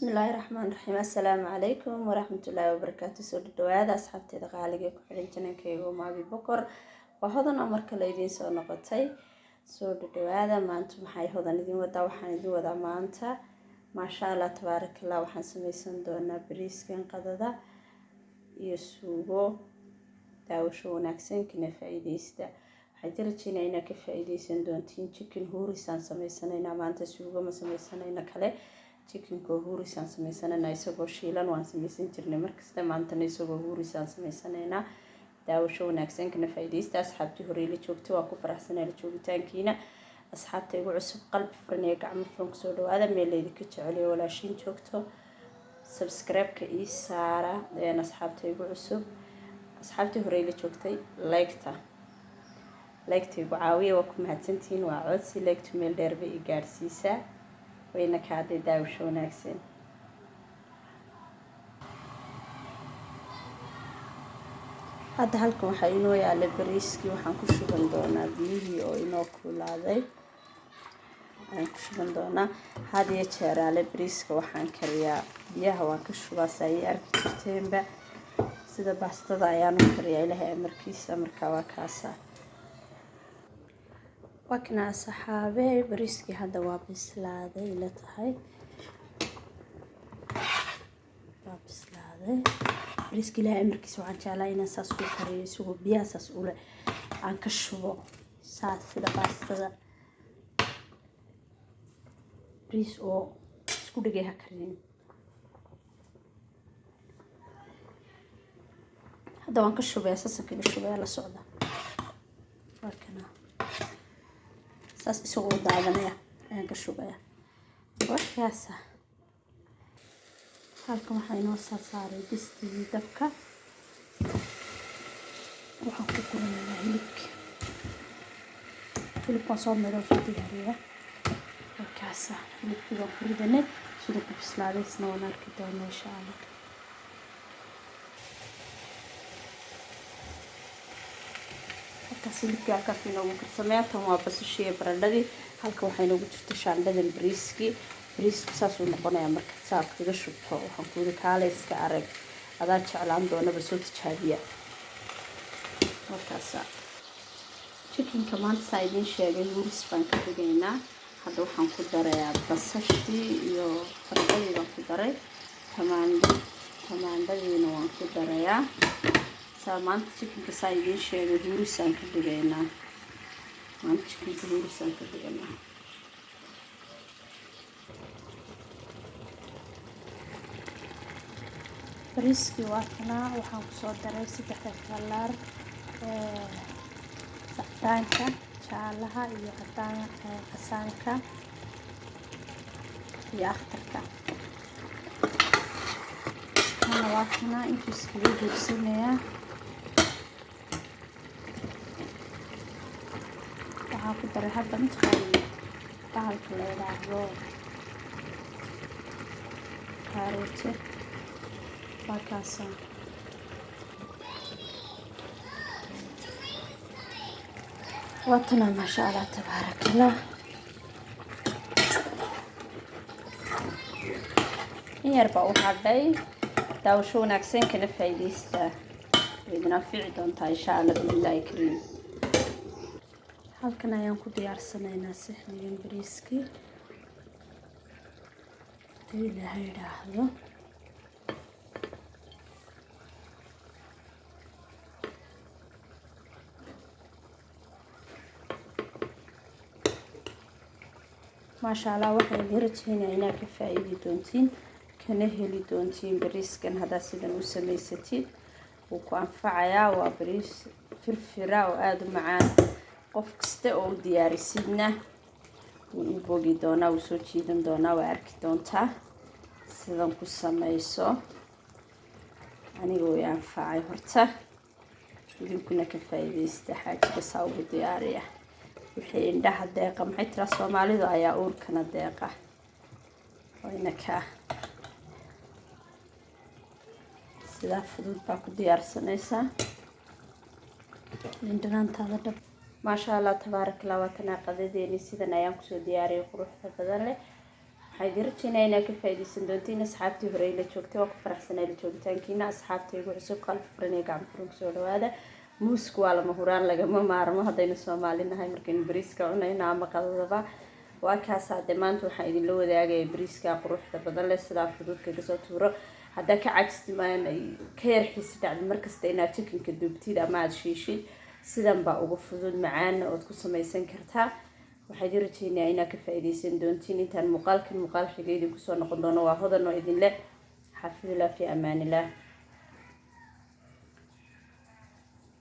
Bismillaahi raxmaani raxiim. Assalaamu calaykum waraxmatullaahi wabarakaatu. Soo dhawaada asxaabteeda qaaliga ku xidhan channelkayga Maabi Bokor. Waa Hodan oo mar kale idiin soo noqotay. Soo dhawaada. Maanta maxay Hodan idin wadaa? Waxaan idin wadaa maanta, maasha Allah tabaarakallah, waxaan samaysan doonaa bariiskan qadada iyo suugo. Daawasho wanaagsan, kana faa'iidaysta. Waxaan jira inaad ka faa'iidaysan doontiin. Chicken huurisaan samaysanaynaa maanta, suugo ma sameysanayna kale. Chickenka huurisaan sameysanayna, isagoo shiilan waan sameysan jirnay markasta, maantana isagoo huurisaan sameysanaynaa. Daawasho wanaagsan, kana faa'iidaysta. Asxaabtii horey la joogtay, waa ku faraxsanaa la joogitaankiina. Asxaabta igu cusub, qalbi furan iyo gacmo furan kusoo dhawaada. Meel laydinka jeceliyo walaashiin joogto, subscribe-ka ii saara. Asxaabta igu cusub, asxaabtii horey la joogtay, like-ta, like-ta igu caawiya. Waa ku mahadsantihiin, waa codsi. Like-tu meel dheer bay i gaadhsiisaa, wayna kaaday. Daawasho wanaagsan. Hadda halkan waxaa inoo yaalay bariiskii. Waxaan ku shuban doonaa biyihii oo inoo kulaaday ayaan ku shuban doonaa. Had iyo jeeraale bariiska waxaan kariyaa biyaha waan ka shubaa, saa ii arki jirteenba. Sida baastada ayaan u kariyaa, Ilaahay amarkiisa. Markaa waa kaasa, waa kana asxaabe. Bariiskii hadda waa bislaaday, ila tahay waa bislaaday bariiska. Ilaahay amarkiisa, waxaan jeclaa inaan saas ku kariyo, isagoo biyaha saas ule aan ka shubo, saas sida baastada. Bariis oo isku dhigay ha karin. Hadda waan ka shubaya, saasaan kaga shubaya, la socda. Waa kana, saas isagoo daadanaya ayaan ka shubaya. Warkaasa halkan waxaa inoo soo saaray distigii dabka. Waxaan ku guranaynaa hilibki. Hilibkaan soo midho, soo diyaariya. Warkaasa hilibkii baan ku ridanay. Siduu ku bislaaday isna waan arki doonaa, insha Allah. Halkaas hilibkii halkaas inoogu karsamaya. Tan waa basashii iyo baradhadii. Halka waxaa inoogu jirta shaandhadan bariiskii. Bariisku saasuu noqonayaa marka saad kaga shubto. Waxaan ku yidhi, kaale iska arag, adaa jeclaan doonaba, soo tijaabiya. Markaasa chickenka maanta, saa idiin sheegay, huuris baan ka dhigaynaa. Hadda waxaan ku darayaa basashii iyo baradhadii baan ku daray, tamaandho, tamaandhadiina waan ku darayaa. Saa maanta chickenka, saa idiin sheegay, huurisaan ka dhigaynaa maanta. Chickenka huurisaan ka dhigaynaa. Bariiskii waa kanaa. Waxaan kusoo daray saddexda color, sacdaanka, jaalaha iyo cadaan, casaanka iyo akhtarka. Kana waa kanaa, intuu iskaga huursanayaa. Waxaa ku daray hadda, mataqaani, bahalka la yidhaahdo kaaroote. Waa kaasa. Waa maasha Allah tabaarakallah. In yar baa u hadhay. Daawasho wanaagsan, kana faa'iidaysta. Way idin anfici doontaa, insha Allah, bi'idnillaahi kariim. Halkan ayaan ku diyaarsanaynaa sixnigan bariiskii, hadii Ilaahay idhaahdo. Maasha Allah, waxaan idin rajeynaya inaad ka faa'iidi doontiin, kana heli doontiin bariiskan. Haddaad sidan u samaysatid, wuu ku anfacayaa. Waa bariis firfira oo aada u macaan. Qof kasta oo u diyaarisidna wuu u bogi doonaa, wuu soo jiidan doonaa. Waa arki doontaa sidan ku samayso. Aniga way anfacay horta, idinkuna ka faa'iidaysta. Xaajiga saa ugu diyaariya. Wixii indhaha deeqa, maxay tiraa Soomaalidu, ayaa uurkana deeqa. Wayna kaa sidaa fudud baa ku diyaarsanaysaa lindhanaantaada dhab. Maasha Allah tabaaraka Allah. Waa tanaa qadadeeni, sidan ayaan kusoo diyaariyay quruxda badan leh. Waxaa idin rajeynaya inaad ka faa'iidaysan doontiin. Asxaabtii hore la joogtay, waa ku faraxsanay la joogitaankiina. Asxaabta igu cusub, qalbi furan iyo gacmo furan kusoo dhawaada. Muusku waa lama huraan, lagama maarmo haddaynu Soomaali nahay markaynu bariiska cunayno ama qadadaba. Waa kaas. Hadde maanta waxaan idinla wadaagaya bariiska quruxda badan leh, sidaa fududka kasoo tuuro. Haddaa ka cajistimaan, ka yar xiisi dhacdi markasta inaad chickenka duubtid ama aada shiishid, sidan baa ugu fudud, macaana ood ku samaysan kartaa. Waxaa idin rajeynayaa inaad ka faa'iidaysan doontiin. Intaan muuqaalkan muuqaal xiga idinku soo noqon doono, waa Hodan oo idin leh xaafidullah, fi amaanillah.